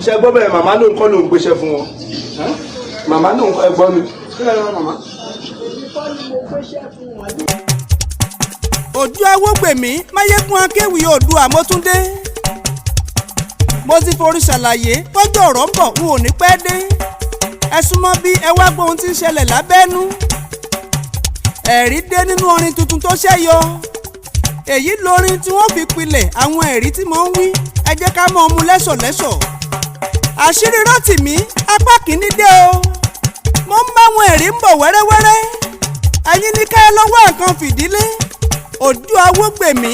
Ṣe gbọ́ bẹ́ẹ̀? Màmá ló ń kọ́ ló ń gbéṣẹ́ fún wọn. Màmá ló ń kọ́, ẹ gbọ́ mi. Kí lẹ rán màmá? Èmi kọ́ ni mo gbéṣẹ́ fún wọn. Ojú Awógbèmí, Máyégún, Akéwì Oòdùà, Mọ́túndé. Mo ti forí ṣàlàyé tọ́jú ọ̀rọ̀ ń bọ̀, n ò ní pẹ́ dé. Ẹ súnmọ́ bí ẹ wá gbọ́ ohun tí ń ṣẹlẹ̀ lábẹ́nú. Ẹ̀rí dé nínú orin tuntun tó ṣẹ́yọ. Èyí lorin tí wọ́n fi pilẹ̀ àwọn ẹ̀rí tí mo ń wí. Ẹ jẹ́ ká mọ̀ ọ́ mu lẹ́sọ̀lẹ́sọ̀. Àṣírí Rótìmí apá kìíní dé o. Mo ń bá àwọn ẹ̀rí ń bọ̀ wẹ́rẹ́wẹ́rẹ́. Ẹ̀yin ní ká ẹ lọ́wọ́ nǹkan fìdílé. Ojú Awógbèmí,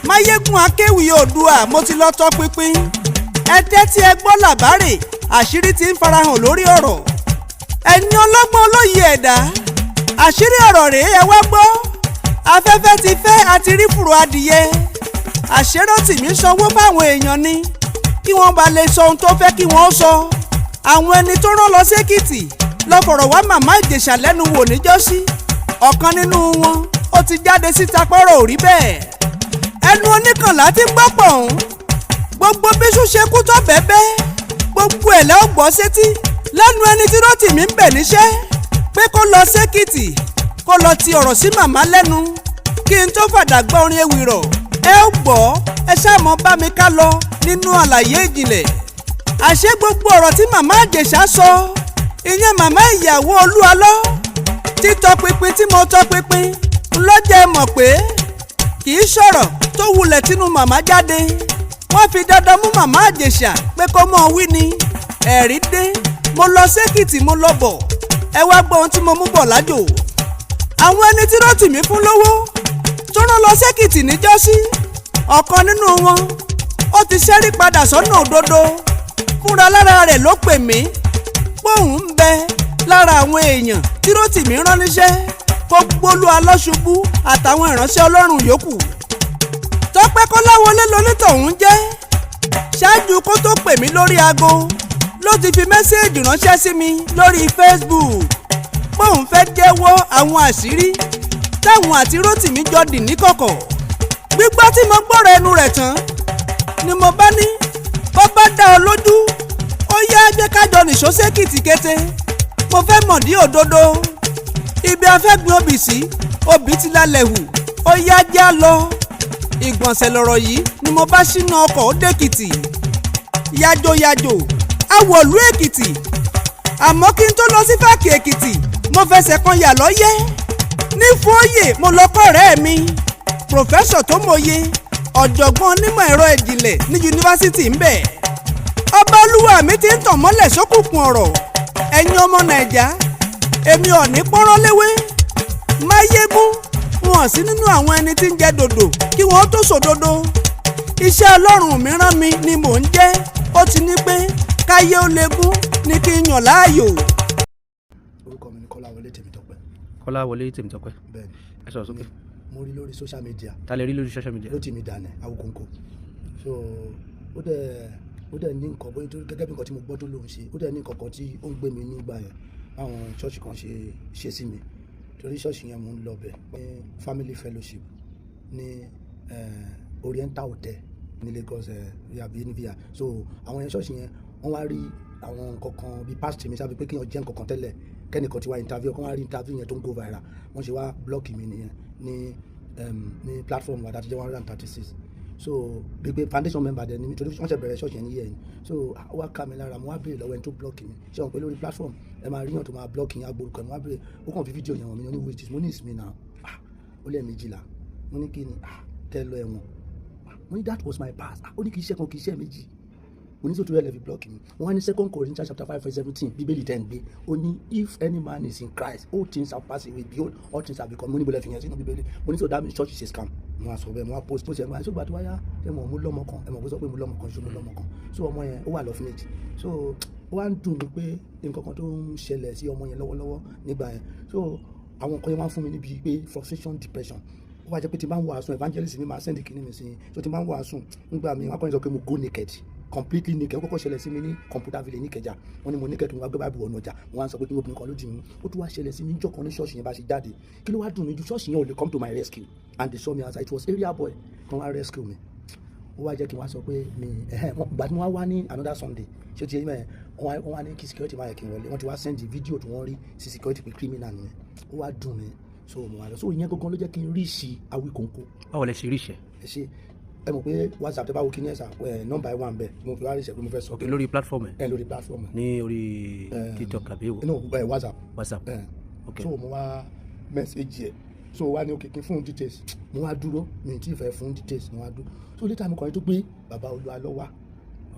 Máyégún, Akéwì Oòdùà, mo ti lọ tọpinpin. Ẹ tẹ́tí ẹ gbọ́ làbárè àṣírí tí ń farahàn lórí ọ̀rọ̀. Ẹ̀yin ọlọ́gbọ́n, olóye ẹ̀dá, àṣírí ọ̀rọ̀ rèé, ẹ wá gbọ́. Afẹ́fẹ́ ti fẹ́ àti rí fùrọ̀ adìyẹ. Àṣé Rótìmí sanwó fáwọn èèyàn ni kí wọ́n bá lè sọ ohun tó fẹ́ kí wọ́n sọ. Àwọn ẹni tó rán lọ sékìtì lọ fọ̀rọ̀ wá Màmá Ìjẹ̀ṣà lẹ́nu wò níjọ́sí, ọ̀kan nínú wọn ó ti jáde síta pọ́rọ̀ ò rí bẹ́ẹ̀. Ẹnu oníkànlá ti ń gbọ́ pọ̀hún. Gbogbo bíṣú ṣe kú tó bẹ́ẹ̀, gbogbo ẹ̀ lẹ́ ò gbọ́ sétí lẹ́nu ẹni tí Rótìmí ń bẹ̀ níṣẹ́ pé kó lọ sékìtì, kó lọ ti ọ̀rọ̀ sí màmá lẹ́nu. Kí n tó fàdà gbọ́ orin ewì rọ̀, ẹ ó gbọ́. Ẹ ṣáà mọ́ bá mi ká lọ nínú àlàyé ìjìnlẹ̀. Àṣé gbogbo ọ̀rọ̀ tí Màmá Ìjẹ̀ṣà sọ, ìyẹn màmá ìyàwó Olúalọ́, títọpinpin tí mo tọpinpin ńlọ́jẹ́ mọ̀ pé kì í sọ̀rọ̀ tó wulẹ̀ tínú màmá jáde. Wọ́n fi dandan mú Màmá Ìjẹ̀ṣà pé kó mọ̀ wí ni. Ẹ̀rí dé. Mo lọ sékìtì, mo lọ bọ̀. Ẹ wá gbọ́ ohun tí mo mú bọ̀ lájò. Àwọn ẹni tí Rótìmí fún lówó tó rán lọ sékìtì níjọ́sí, ọ̀kan nínú wọn ó ti ṣẹ́rí padà sọ́nà òdodo. Fúnra lára rẹ̀ ló pè mí póun ń bẹ lára àwọn èèyàn tí Rótìmí rán níṣẹ́ kó gbólú alọ́ṣubú àtàwọn ìránṣẹ́ Ọlọ́run yòókù. Tọ́pẹ́ Kọ́láwọlé lonítọ̀hún jẹ́. Ṣáájú kó tó pè mí lórí aago ló ti fi message ránṣẹ́ sí mi lórí Facebook póun fẹ́ jẹ́wọ́ àwọn àṣírí táwọn àti Rótìmí jọ dì níkọ̀kọ̀. Gbígbọ́ tí mo gbọ́rọ̀ ẹnu rẹ̀ tán ni mo bá ní bó bá dá ọ lójú, ó yá, jẹ́ ká jọ nìṣó sékìtì kété. Mo fẹ́ mọ̀ dí òdodo ibi afẹ́gbin obì sí, obì ti lálẹ́ hù. Ó yá, já lọ. Ìgbọ̀nsẹ̀ lọ̀rọ̀ yìí ni mo bá sínú ọkọ̀, ó dèkìtì yàjòyàjò awọ̀lú Èkìtì. Àmọ́ kí n tó lọ sí Fáàkì Èkìtì, mo fẹsẹ̀ kan yà lọ́yẹ́ ní fóyè. Mo lọ kọ́ ọ̀rẹ́ mi, professor tó mòye, ọ̀jọ̀gbọ́n onímọ̀ ẹ̀rọ ìjìnlẹ̀ ní yunifásitì ń bẹ̀. Ọba olúwa mi ti ń tàn mọ́lẹ̀ sókùnkùn ọ̀rọ̀. Ẹ̀yin ọmọ Nàìjà, èmi ò ní pọ́nrán léwé. Máyégún wọn sí nínú àwọn ẹni tí ń jẹ dòdò kí wọ́n tó sòdodo. Iṣẹ́ Ọlọ́run mìíràn mi ni mò ń jẹ́. Ó ti ní pé káyé ó legún ní kí n yàn láàyò. Orúkọ mi ni Kọ́láwọlé Tèmítọ́pẹ́. Kọ́láwọlé Tèmítọ́pẹ́. Bẹ́ẹ̀ni. Ẹ sọ̀rọ̀ sókè. Mo rí lórí social media. Ta lè rí lórí social media? Rótìmí Daniel Awíkonko. So ó dẹ̀ ní nǹkan bóyá gẹ́gẹ́ bí nǹkan tí mo gbọ́ tó lóun ṣe, ó dẹ̀ ní nǹkan kan tí ó ń gbé mi nígbà yẹn, báwọn ṣọ́ọ̀ṣì kan ṣe sí mi, torí ṣọ́ọ̀ṣì yẹn mò ń lọ bẹ̀ ní Family Fellowship ní Oriental Hotel ní Lagos àbí ní VI. So àwọn yẹn, ṣọ́ọ̀ṣì yẹn, wọ́n wá rí àwọn nǹkan kan bíi past mi sábẹ́ pé kéèyàn jẹ́ nǹkan kan tẹ́lẹ̀, kẹ́nìkan ti wá interview kan, wá rí interview yẹn tó ń go viral. Wọ́n ṣe wá block mi nìyẹn ní platform wa that jẹ́ 136. So bí pé foundation member dẹ̀ ni mi, torí wọ́n ṣe bẹ̀rẹ̀ ṣọ́ọ̀ṣì yẹn ní yẹn. So ó wá ká mi lára. Mo wá béèrè lọ́wọ́ ẹni tó block mi. Ṣé wọn pé lórí platform ẹ máa ríyàn tó máa block yín, agbórúkọ ẹ. Mo wá béèrè, ó kàn fi fídíò yẹn wọ̀n mi ní which is, mo ní ìsinmi náà. Ah, ó lẹ́ẹ̀ méjìlá. Mo ní kí ni? Ah, tẹ́ lọ ẹ̀wọ̀n. Mo ní that was my past. Ah, ó ní kì í ṣe kan, kì í ṣe méjì. Mo ní sọ́tò rẹ̀ lè fi block mi. Wọ́n á ní 2 Corinthians chapter 5 verse 17, Bíbélì tẹ̀ ń gbé, ó ní if any man is in Christ, all things have passed away, behold, all things have become. Mo ní bọ́lá fi yẹn sínú Bíbélì. Mo ní so that means church is a scam. Mo wá sọ bẹ́ẹ̀, mo wá post ẹ̀. Mo wá sọ gbà tó wáyá, ṣé mo mú lọ́mọ kan, ẹ mọ̀ kó sọ pé mo lọ́mọ kan, ṣe mo lọ́mọ kan. So ọmọ yẹn ó wà l'orphanage. So ó wá ń dùn mí pé nǹkan kan tó ń ṣẹlẹ̀ sí ọmọ yẹn lọ́wọ́lọ́wọ́ nígbà yẹn. So àwọn nǹkan yẹn wá ń fún mi níbi pé frustration, depression. Ó wá jẹ́ pé tí n bá ń wàásù, evangelist mi máa send kìíní mi sí i. So tí n bá ń wàásù nígbà mi, wọ́n á kọ́ ní sọ pé mo go naked, completely naked. Ó kọ́kọ́ ṣẹlẹ̀ sí mi ní Computer Village ní Ìkẹjà. Wọ́n ní mo naked, kí n wá gbé báìbù ọ̀nà ọjà. Wọ́n á sọ pé kí obìnrin kan ló dì mí. Ó tún wá ṣẹlẹ̀ sí mi níjọ́ kan ní ṣọ́ọ̀ṣì yẹn bá ṣe jáde. Kí ló wá dùn mí ju, ṣọ́ọ̀ṣì yẹn ò lè come to my rescue and they saw me outside. It was area boy kan wá rescue mi. Ó wá jẹ́ kí n wá sọ pé mi ẹ̀hẹ́n ìgbà tí mo wá wá ní another Sunday, ṣé o ti yé mẹ́rin, wọ́n wá ní kí security máa yẹ kí n wọlé. Wọ́n ti wá send video tí wọ́n rí sí security pé criminal nìyẹn. Ó wá dùn mí, so mo wá lọ. So ìyẹn gangan ló jẹ́ kí n rí sí Awikonko. Báwo lẹ ṣe rí ìṣẹ́? Ẹ ṣe, ẹ mọ̀ pé WhatsApp, tẹ bá wo kí ní ẹ̀sà ẹ̀, nọ́mbà ẹ̀ wà ń bẹ̀. Mo fi wá rí ìṣẹ́ pé mo fẹ́ sọ. Ok, lórí platform ẹ? Ẹ, lórí platform ẹ. Ní orí TikTok àbí èwo? No, ẹ, WhatsApp. WhatsApp. Ẹ. Ok. So mo wá message ẹ, so wá ní okay, kí n fún details. Mo wá dúró, mi tí ì fẹ́ fún details, mo wá dúró. So later mo kàn ní tó pé bàbá Olúwa lọ wá.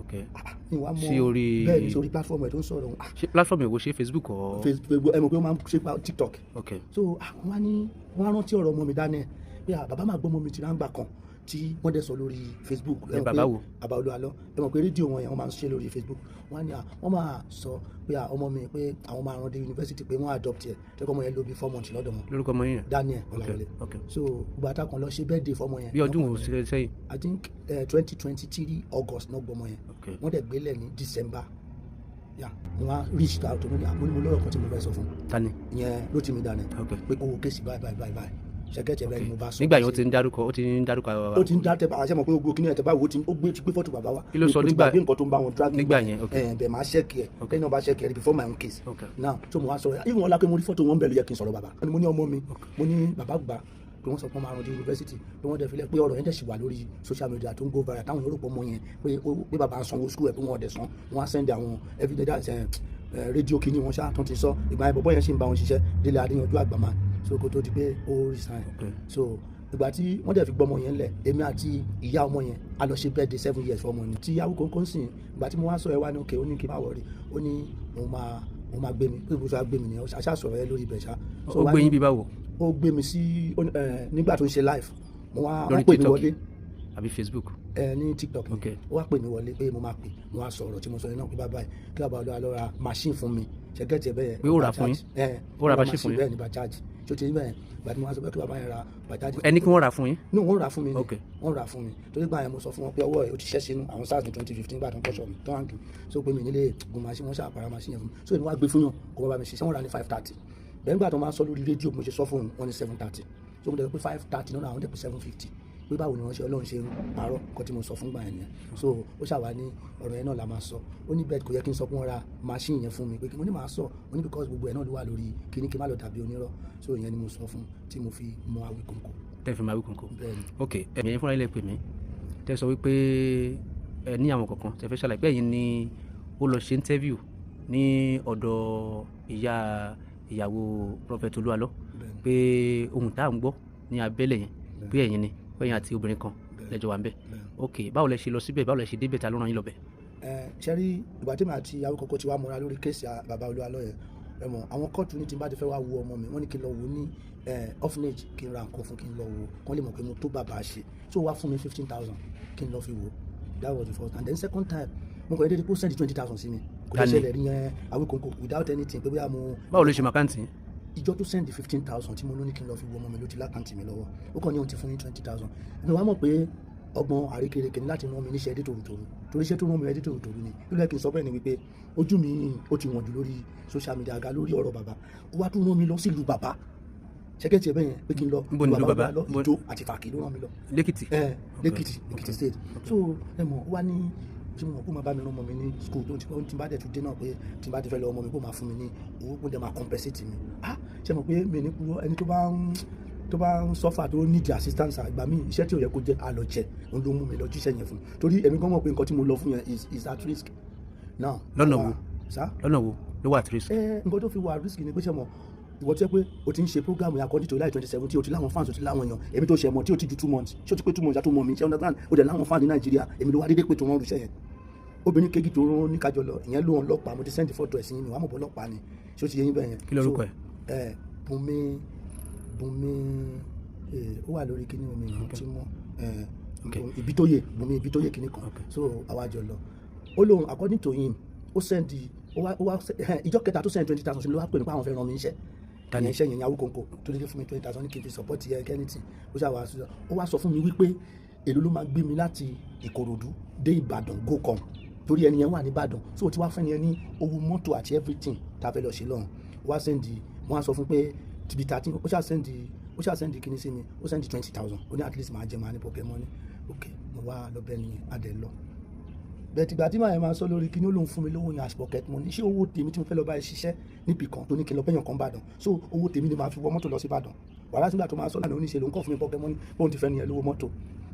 Ní wàá mọ. Sí orí- Bẹ́ẹ̀ ni, sí orí platform ẹ̀ tó ń sọ̀rọ̀ òun. Ṣé platform èwo? Ṣé Facebook or? Facebook. Ẹ mọ̀ pé ó máa ń ṣe pa TikTok. So wọ́n á ní wọ́n á rántí ọ̀rọ̀ ọmọ mi Daniel pé bàbá máa gbọ́ ọmọ mi ti ráńgbà kan tí wọ́n dẹ̀ sọ lórí Facebook. Ẹ Ní mọ̀ bàbá pé wo? Bàbá Olúwa lọ. Ẹ mọ̀ pé rédíò wọn yẹn, wọ́n máa ń ṣe lórí Facebook. Wọ́n á ní wọ́n máa sọ pé ọmọ mi, pé àwọn máa rán dé yunifásitì, pé wọ́n adopt ẹ̀, tẹ́kọ̀ ọmọ yẹn lò bí 4 months lọ́dọ̀ wọn. Lórúkọ ọmọ yín yẹn? Daniel Ọláwọlé. So gbogbo àtàkùn lọ ṣe birthday fọmọ yẹn. Bí ọdún wo sẹ́yìn? I think 2023 August náà gbọmọ yẹn. Wọ́n dẹ̀ gbélé ní December. Yeah, mo wá reach out mo ní mo ní mo lọ́rọ̀ kan tí mo fẹ́ sọ fún. Ta ni? Ìyẹn Rótìmí Daniel. Pé kó wo case báyìí báyìí báyìí báyìí, ṣẹgẹ́tì ẹ̀ bẹ́ẹ̀ ni mo bá sọ. Nígbà yẹn, ó ti ń dárúkọ, ó ti ń dárúkọ. Ó ti ń dá tẹ àṣẹ mọ̀ pé gbogbo kíní ẹ̀ tẹ báwo, ó ti ó gbé ti gbé fọ́tò bàbá wa. Kí ló sọ Mo ti nígbà- gbàgbé nǹkan tó ń bá wọn drag. Nígbà yẹn, ok. Ẹ̀ bẹ̀ máa check ẹ̀ lẹ́yìn náà, bá check ẹ̀ before my own case. Now, so mo wá sọ even wọn lápẹ́ mo rí fọ́tò wọn bẹ̀ ló yẹ kí n sọ̀rọ̀ bàbá. Mo ní ọmọ mi, mo ní bàbá gbà pé wọ́n sọ pé wọ́n máa rán dé yunifásitì, pé wọ́n dẹ̀ filẹ̀, pé ọ̀rọ̀ yẹn dẹ̀ sì wà lórí social media tó ń go viral, táwọn yóò rò pé ọmọ yẹn pé bàbá ń sanwó school ẹ̀, pé wọ́n ọ̀dẹ̀ san. Wọ́n á send àwọn evidence ẹ̀ rédíò kìíní wọn ṣá tó ti sọ. Ìgbà yẹn, bọ̀bọ́ yẹn sì ń bá wọn ṣiṣẹ́, Délé Adéyanjú Àgbàmá. So kó tó di pé ó resign. So ìgbà tí wọ́n dẹ̀ fi gbọ́mọ yẹn lẹ̀, èmi àti ìyá ọmọ yẹn a lọ ṣe birthday 7 years fọmọ ni tí Awikonko ń sìn. Ìgbà tí mo wá sọ ẹ wá ní okay, ó ní kí n má worry, ó ní òun máa gbé mi, pé ibùsùn á gbé mi nìyẹn. Aṣá sọ̀rọ̀ yẹn lórí ibẹ̀ ṣá. So Ó wá gbé ní- yín bí báwo? Ó gbé mi sí ó ní, nígbà tó ń ṣe live, mo wá Lórí wọ́n pè mí TikTok wọlé. àbí Facebook? Ẹ, ní TikTok ni. Ó wá pè mí wọlé pé mo máa pè. Mo wá sọ ọ̀rọ̀ tí mo sọ yẹn náà pé bàbá yìí, kí bàbá Olúwa lọ ra machine fún mi, ṣẹgẹ́tì ẹ bẹ́ẹ̀. Pé ó rà fún yín? Ẹ. Ó ra machine fún yín? Bẹ́ẹ̀ ni, Bajaj. Ṣó ti rí bẹ́ẹ̀? Ìgbà tí mo wá sọ pé kí bàbá yẹn ra Bajaj. Ẹni kí wọ́n rà fún yín? No, wọ́n rà fún mi ni. Wọ́n rà fún mi torí gbà yẹn, mo sọ fún wọn pé ọwọ́ ẹ̀ ó ti ṣẹ́ sínú àwọn SARS ní 2015, gbà tó ń kọ́ṣọ́ mi tó ń hàn. So pé mi nílé gun machine, wọ́n ṣàpàrà machine yẹn fún mi. So èmi wá gbé fún yàn kó bá mi ṣiṣẹ́, wọ́n rà ní 530. Bẹ́ẹ̀ nígbà tó máa ń sọ lórí rédíò, mo ṣe sọ fún wọn ní 730. So mo dẹ̀ pé 530 náà, àwọn dẹ̀ pé 750, pé báwo ni wọ́n ṣe Ọlọ́run ṣe ń parọ́? Nǹkan tí mo sọ fún gbà yẹn nìyẹn. So ó ṣàwá ní ọ̀rọ̀ yẹn náà la máa sọ. Ó ní bẹ́ẹ̀, kò yẹ kí n sọ pé wọ́n ra machine yẹn fún mi, pé kí mo ní màá sọ. Mo ní because gbogbo ẹ̀ náà ló wà lórí kíní, kí n má lọ dàbí onírọ́. So ìyẹn ni mo sọ fún tí mo fi mọ Awikonko. Tẹ́ fi máa Awikonko. Bẹ́ẹ̀ ni. Ok, ẹ̀yin fúnra yín lè pè mí, tẹ́ sọ wípé ẹ ní àwọn kọ̀ọ̀kan tẹ́ fẹ́ ṣàlàyé, pé ẹ̀yin ni ó lọ ṣe interview ní ọ̀dọ̀ ìyá ìyàwó Prophet Olúalọ́, Bẹ́ẹ̀ ni. pé ohun tá à ń gbọ́ ní abẹ́lẹ̀ yẹn, pé ẹ̀yin ni, pé ẹ̀yin àti obìnrin kan lẹ́jọ́ wà ń bẹ̀. Bẹ́ẹ̀. Ok, báwo lẹ ṣe lọ síbẹ̀? Báwo lẹ ṣe débẹ̀? Ta ló rán yín lọ bẹ̀? Ẹ ṣe rí, ìgbà tí màá ti Awikonko ti wá mọ́ra lórí case bàbá Olúalọ́ yẹn, ẹ mọ̀ àwọn kóòtù ní tí n bá ti fẹ́ wá wo ọmọ mi, wọ́n ní kí n lọ wo ní orphanage, kí n ra nǹkan fún, kí n lọ wo, kán lè mọ̀ pé mo tó bàbá ṣe. So wá fún mi 15,000 kí n lọ fi wo. That was the first. And then second time, mo kàn déédéé kó send 20,000 sí mi, kò lè Ta ni? ṣẹlẹ̀ rí yẹn, Awikonko, without anything pé bóyá mo. Báwo ló ṣe mọ account yín? Ìjọ tó send 15,000 tí mo ló ní kí n lọ fi wo ọmọ mi, ló ti l'account mi lọ́wọ́. Ó kàn ní òun ti fún ní 20,000. Èmi wàá mọ̀ pé ọgbọ́n àrékérekè ní láti rán mi níṣẹ́ dé tòrutòru, torí iṣẹ́ tó rán mi dé tòrutòru ni. Ló lẹ́ kí n sọ bẹ́ẹ̀ ni wípé ojú mi ó ti wọ̀n jù lórí social media ga lórí ọ̀rọ̀ bàbá. Ó wá tún rán mi lọ sílùú bàbá, ṣẹ́gẹ́tì ẹ̀ bẹ́ẹ̀ yẹn, pé kí n lọ. Níbo ni ìlú bàbá? Lọ Ìjó àti Fàkì ló rán mi lọ. Lẹ́kìtì? Ẹ, lẹ́kìtì, Èkìtì State. So ẹ mọ̀, ó wá ní tí mo mọ̀ kó máa bá mi rán ọmọ mi ní school tó ti bá dẹ̀ tún dé náà, pé tí n bá ti fẹ́ lọ ọmọ mi, kó máa fún mi ní owó, kó dẹ̀ máa compensate mi. Ah, ṣe mọ̀ pé mi ní kúrò, ẹni tó bá ń suffer, tó need assistance, àgbà mi, iṣẹ́ tí ò yẹ kó jẹ́ àlọ́ jẹ́, òun ló mú mi lọ jíṣẹ́ yẹn fún, torí èmi gan mọ̀ pé nǹkan tí mo lọ fún yẹn is at risk now. Lọ́nà wo? Sá? Lọ́nà wo ló wà at risk? Ẹ, nǹkan tó fi wà risk ni pé, ṣe mọ̀, ìwọ tí ẹ pé o ti ń ṣe program yẹn according to July 2017, o ti láwọn fans, o ti láwọn èèyàn. Èmi tó ṣe mọ̀ tí o ti ju 2 months, ṣé o ti pé 2 months àti mọ̀ mi, ṣé understand? O dẹ̀ láwọn fans ní Nàìjíríà. Èmi ló wá dédé pé tó wọ́n rúṣẹ́ yẹn. Obìnrin kejì tó rán ní kájọ lọ, ìyẹn ló wọn lọ́pàá. Mo ti send photo ẹ̀ sí yín, mi wàá mọ̀ bọ́ ọlọ́pàá ni. Ṣé o ti yé yín bẹ́ẹ̀ yẹn? Kí lorúkọ ẹ̀? Ẹ, Bùnmi, Bùnmi, ẹ, ó wà lórí kíní omi tí mo ẹ Ìbítóyè, Bùnmi Ìbítóyè kíní kan. So àwa jọ lọ. Ó lóun, according to him, ó send ó wá ìjọ kẹta tó send 20,000 sí mi, ló wá pè mí pé àwọn fẹ́ ràn mí níṣẹ́. Ta ni? Ìyẹn iṣẹ́ yẹn ní Awikonko tó dé fún mi 20,000 ní kí n fi support yẹn kẹ́nìtì. Ó ṣàwà ó wá sọ fún mi wípé èló ló máa gbé mi láti Ìkòròdú dé Ìbàdàn go come, torí ẹni yẹn wà ní Ìbàdàn. So ó ti wá fẹ́ ni yẹn ní owó mọ́tò àti everything tá a fẹ́ lọ ṣe lọ́hùn. Ó wá send, wọ́n á sọ fún pé tìbí 13. Ó ṣáà send kíní sí mi, ó send 20,000. Ó ní at least máa jẹ, máa ní pocket money. Ok, mo wá lọ bẹ́ẹ̀ ni adẹ lọ bẹ́ẹ̀. Tìgbà tí màá yẹn máa sọ lórí kíní, ó lóun fún mi lówó yẹn as pocket money. Ṣé owó tèmi tí mo fẹ́ lọ bá ẹ ṣiṣẹ́ níbì kan tó ní kí n lọ bẹ́yàn kan Ìbàdàn, so owó tèmi ni màá fi wọ mọ́tò lọ sí Ìbàdàn? Wàhálà sígbà tó máa sọ lánàá, oníṣe lòun kàn fún mi pocket money, bóun ti fẹ́ nìyẹn lówó mọ́tò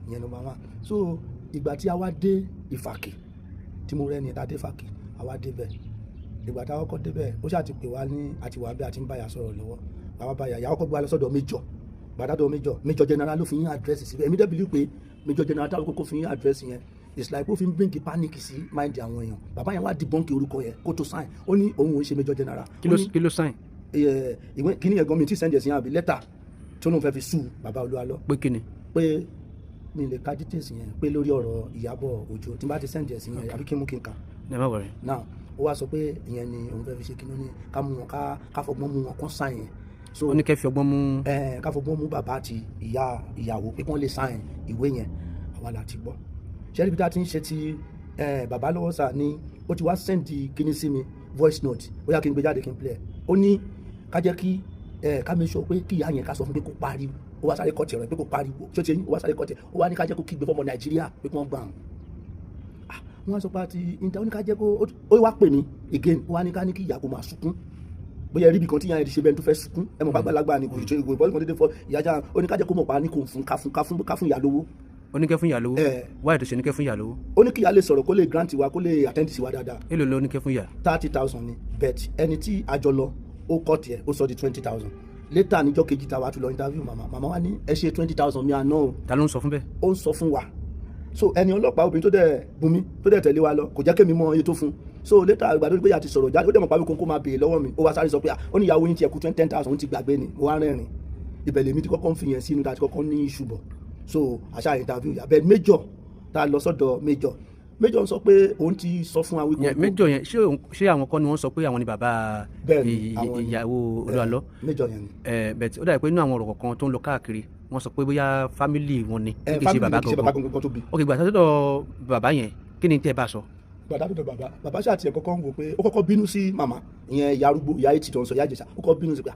ìyẹn, number one. So ìgbà tí a wá dé Ìfàkì, tí mo rẹ́ ni ta dé Ìfàkì, a wá débẹ̀. Ìgbà tá a kọ́kọ́ débẹ̀, ó ṣáà ti pè wá ní àti wà bí a ti ń báyà sọ̀rọ̀ lọ́wọ́. Àwa báyà ìyá kọ́kọ́ gbé wa lọ sọ́dọ̀ Major. Gbàdádọ̀ Major, Major General ló fi yín address síbẹ̀. Èmi dẹ̀ believe pé Major General táwọn kókó fi yín address yẹn, it's like ó fi ń bring panic sí mind àwọn èèyàn. Bàbá yẹn wá debunk orúkọ yẹn kó tó sign. Ó ní òun ò ń ṣe Major General. Kí ló kí ló sign? Ìwé kíní yẹn gan mi tí send ẹ̀ sí yẹn, àbí lẹ́tà tí ó lóun fẹ́ fi sue bàbá Olúalọ́. Pé kí ni? Pé mi lè ka details yẹn, pé lórí ọ̀rọ̀ Ìyábọ̀ Òjó, tí n bá ti send ẹ̀ sí yẹn, àbí kí n mú kí n kà? Ẹ má worry. Now, ó wá sọ pé ìyẹn ni òun fẹ́ fi ṣe kíní, ní ká mú wọn, ká fọgbọ́n mú wọn kán sign yẹn. So Ó ní kẹ́ fi ọgbọ́n mú. Ẹ ká fọgbọ́n mú bàbá àti ìyá ìyàwó pé kí wọ́n lè sign ìwé yẹn. Àwa la ti gbọ́. Ṣẹ́rí bí tá a ti ń ṣe ti bàbá lọ́wọ́ sà ni ó ti wá send kíní sí mi, voice note. Ó yá, kí n gbé jáde, kí n play ẹ̀. Ó ní ká jẹ́ kí ẹ ká make sure pé kí ìyá yẹn, ká sọ fún pé kó pariwo. Ó wá sáré kọ́tì rẹ̀ pé kó pariwo. Ṣé ó ti yín? Ó wá sáré kọ́tì. Ó wá ní ká jẹ́ kó kígbe fọmọ Nàìjíríà pé kí wọ́n gbà wọ́n. Wọ́n á sọ pé àti ìta, ó ní ká jẹ́ kó ó wá pè mí again. Ó wá ní ká ní kí ìyá kó máa sunkún, bóyá rí ibi kan tí ìyá yẹn ti ṣe bẹ́ẹ̀ tó fẹ́ sunkún. Ẹ mọ̀ pàgbàlagbà ni, kò ṣe ìwé bọ́ọ̀lù kan dédé fọ ìyá já. Ó ní ká jẹ́ kó mọ̀ pa ní kò fún ká fún ká fún ká fún ìyá lówó. Ó ní kẹ́ fún ìyá lówó? Ẹ. Wáyé tó ṣe ní kẹ́ fún ìyá lówó? Ó ní kí ìyá lè sọ̀rọ̀, kó lè grant wa, kó lè attend sí wa dáadáa. Èló ló ní kẹ́ fún ìyá? 30,000 ni, but ẹni tí a jọ lọ, ó kọ́ tiẹ̀, ó sọ di 20,000 later. Níjọ́ kejì tá a wá tún lọ interview màmá, màmá wa ní ẹ ṣe 20,000 mi àná o. Ta ló ń sọ fún bẹ́ẹ̀? Ó ń sọ fún wa. So ẹni ọlọ́pàá obìnrin tó dẹ̀ bùnmi, tó dẹ̀ tẹ̀lé wa lọ, kò jẹ́ kémi mọ iye tó fún. So later, ìgbà tó di pé ìyá ti sọ̀rọ̀ jáde, ó dẹ̀ mọ̀ pàmò kókó máa béèrè lọ́wọ́ mi, ó wá sáré sọ pé, ah, ó ní ìyàwó yín ti ẹ̀kú 10,000, ó ti gbàgbé ni. Mo wá rẹ́rìn. Ibẹ̀ lèmi ti kọ́kọ́ ń fi yẹn sínú tá a ti kọ́kọ́ ní iṣu bọ̀. So àṣà interview yà bẹ́ẹ̀, Major tá a lọ sọ́dọ̀ Major, Major ń sọ pé òun ti sọ fún wa wípé Yẹn, Major yẹn, ṣé àwọn kọ́ ni wọ́n sọ pé àwọn ni bàbá Bẹ́ẹ̀ ni, àwọn ni. ìyàwó Olúalọ́? Major yẹn ni. Ẹ bẹ̀t ó dàbí pé inú àwọn ọ̀rọ̀ kọ̀ọ̀kan tó ń lọ káàkiri, wọ́n sọ pé bóyá family wọn ni, ẹ kì í ṣe family bàbá ni, kì í ṣe bàbá gangan. gangan tó bí. Ok, gbà sọ́dọ̀ bàbá yẹn, kí ni tẹ́ ẹ bá sọ? Gbàdá dọ̀dọ̀ bàbá, bàbá ṣáà tiẹ̀ kọ́kọ́ ń wò pé ó kọ́kọ́ bínú sí màmá ìyẹn, ìyá arúgbó, ìyá etí tó ń sọ, ìyá Ìjẹ̀ṣà. Ó kọ́kọ́ bínú sí pé,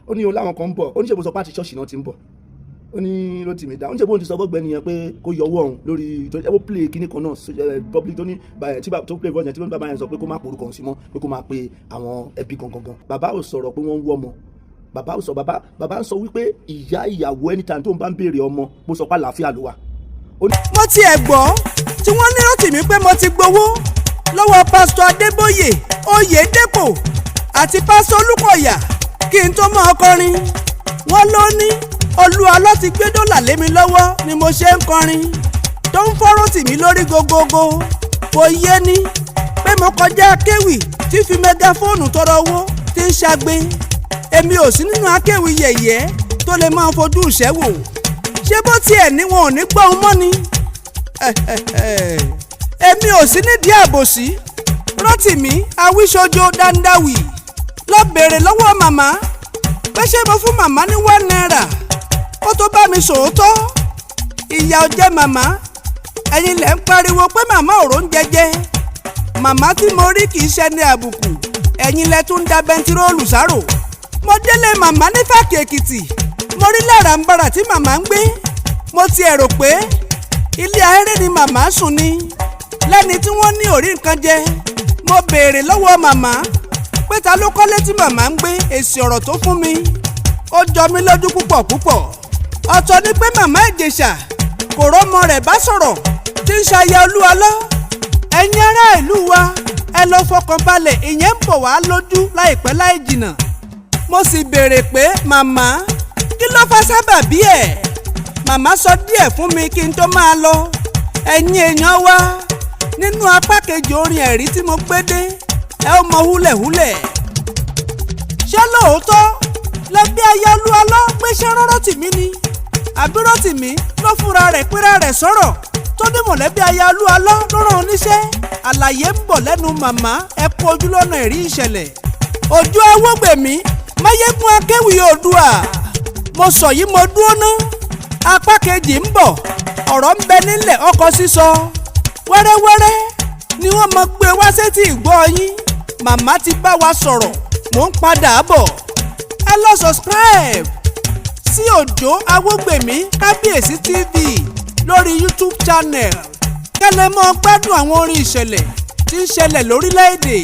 ó ní o láwọn kan ń bọ̀. Ó ní ṣe bó sọ pé àti ṣọ́ọ̀ṣì náà ti ń bọ̀? Ó ní ló tì mí dá. Ó ní ṣe bó ti sọ fọ́gbẹ́ni yẹn pé kó yọwọ́ òun lórí ẹ ó play kíní kan náà public tó ní tí tó play voice yẹn, tí bàbá yẹn sọ pé kó má porúkọ òun sí mọ́, pé kó má pe àwọn ẹbí gangan gan. Bàbá ò sọ̀rọ̀ pé wọ́n ń wọ́ ọmọ. Bàbá ò sọ. Bàbá ń sọ wípé ìyá ìyàwó, anytime tó ń bá ń béèrè ọmọ, bó sọ pé àlàáfíà ló wà. Ó ní Mo tiẹ̀ gbọ́ tí wọ́n ní Rótìmí pé mo ti gbowó lọ́wọ́ Pásítọ̀ Adébóyè Oyèdèpọ̀ àti Pásítọ̀ Olúkọ̀yà kí n tó máa kọrin. Wọ́n ló ní Olúwa ló ti gbé dọ́là lé mi lọ́wọ́ ni mo ṣe ń kọrin tó ń fọ́ Rótìmí lórí gogogo. Kò yé ni pé mo kọjá akéwì tí fi megaphone tọrọ owó tí ń ṣagbe. Èmi ò sí nínú akéwì yẹ̀yẹ́ tó lè máa fojú ìṣẹ́ wò. Ṣé bó tiẹ̀ ní wọn ò ní gbọ́ ohun mọ́ ni? Èmi ò sí nídìí àbòsí. Rótìmí Awíṣojo Dandawi lọ béèrè lọ́wọ́ màmá pé ṣé mo fún màmá ní ₦1 ó tó bá mi sòótọ́. Ìyà ò jẹ màmá. Ẹ̀yin lẹ̀ ń pariwo pé màmá òró ń jẹjẹ. Màmá tí mo rí kì í ṣẹni àbùkù. Ẹ̀yin lẹ tún ń da bẹntiróòlù sáró. Mo délé màmá ní Fàkì Èkìtì, mo rí lára ń bára tí màmá ń gbé. Mo tiẹ̀ rò pé ilé ahéré ni màmá sùn ni, lẹ́ni tí wọ́n ní orí nǹkan jẹ. Mo béèrè lọ́wọ́ màmá pé ta ló kọ́lé tí màmá ń gbé. Èsì ọ̀rọ̀ tó fún mi, ó jọ mí lójú púpọ̀ púpọ̀. Ọ̀tọ̀ ni pé màmá Ìjẹ̀ṣà kò rọ́mọ rẹ̀ bá sọ̀rọ̀ tí ń ṣayẹ Olúwalọ́. Ẹ̀yin ará ìlú wa, ẹ lọ fọkàn balẹ̀, ìyẹn ń bọ̀ wá lójú láìpẹ́ láì jìnnà. Mo sì béèrè pé màmá, kí ló fa sábàbí ẹ̀? Màmá sọ díẹ̀ fún mi kí n tó máa lọ. Ẹ̀yin èèyàn wa, nínú apá kejì orin ẹ̀rí tí mo gbé dé, ẹ ó mọ húlẹ̀húlẹ̀. Ṣé lóòótọ́ lẹbí aya Olúwalọ́ gbéṣẹ́ rán Rótìmí ni, àbí Rótìmí ló fúnra rẹ̀ pínra rẹ̀ sọ̀rọ̀ tó ní mọ̀lẹ́bí aya Olúwalọ́ ló rán oníṣẹ́? Àlàyé ń bọ̀ lẹ́nu màmá. Ẹ kú ojúlọ́nà ẹ̀rí ìṣẹ̀lẹ̀. Òjò Awógbèmí Máyégún Akéwì Oòduà, mo sọ yìí, mo dúró ná. Apá kejì ń bọ̀. Ọ̀rọ̀ ń bẹ nílẹ̀, ọkọ̀ sísọ wẹ́rẹ́wẹ́rẹ́ ni wọ́n mọ̀ gbé wá sétí ìgbọ́ yín. Màmá ti bá wa sọ̀rọ̀, mò ń padà bọ̀. Ẹ lọ subscribe sí Òjó Awógbèmí Kábíyèsí TV. lórí YouTube channel, kẹ́lẹ́ mọ́ gbádùn àwọn orin ìṣẹ̀lẹ̀ tí ń ṣẹlẹ̀ lórílẹ̀‐èdè.